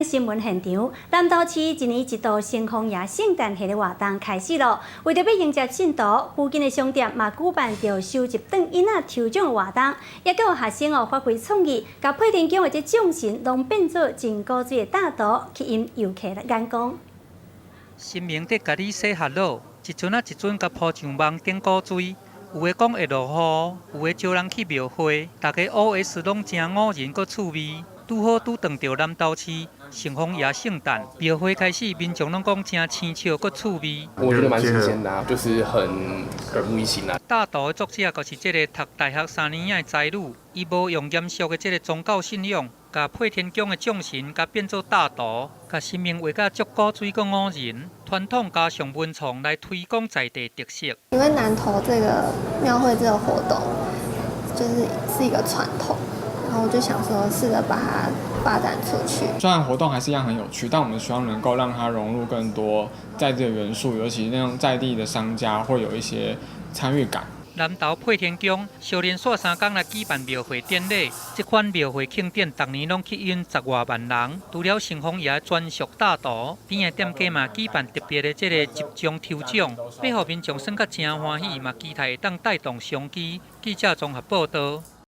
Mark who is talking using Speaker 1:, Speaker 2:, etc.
Speaker 1: 新聞現場，南投市一年一度城隍爺聖誕節的活動開始囉。為著欲迎接信徒，附近的商店嘛舉辦著收集轉椅仔抽獎的活動，也閣有學生哦發揮創意，共配天宮的這眾神攏變做真古錐的貼圖，吸引遊客的眼光。
Speaker 2: 神明佇共你洗煉腦，一尊仔一尊共鋪上網頂古錐，有的講會落雨，有的招人去廟會，逐家 O.S 攏誠唬人閣趣味。拄好拄撞著南投市城隍爺聖誕廟會開始，民眾攏講誠生笑閣趣味。
Speaker 3: 我覺得蠻新鮮的，就是很耳目一新啊。
Speaker 2: 貼圖的作者就是這个讀大學三年的才女，伊無用嚴肅的這个宗教信仰，共配天宮的眾神共變做貼圖，共神明畫甲足古錐閣唬人，傳統加上文創來推廣在地特色。
Speaker 4: 因為南投這個廟會這個活動，就是一個傳統。然後我就想說，試著把它發展出去。
Speaker 5: 雖然活動還是一樣很有趣，但我們希望能夠讓它融入更多在地的元素，尤其那種在地的商家會有一些參與感。
Speaker 2: 南投配天宮相連紲三工來舉辦廟會典禮，這款廟會慶典逐年攏吸引十外萬人。除了城隍爺專屬貼圖，邊的店家嘛舉辦特別的這个集中抽獎，欲予民眾耍甲誠歡喜，嘛期待會當帶動商機。記者綜合報道。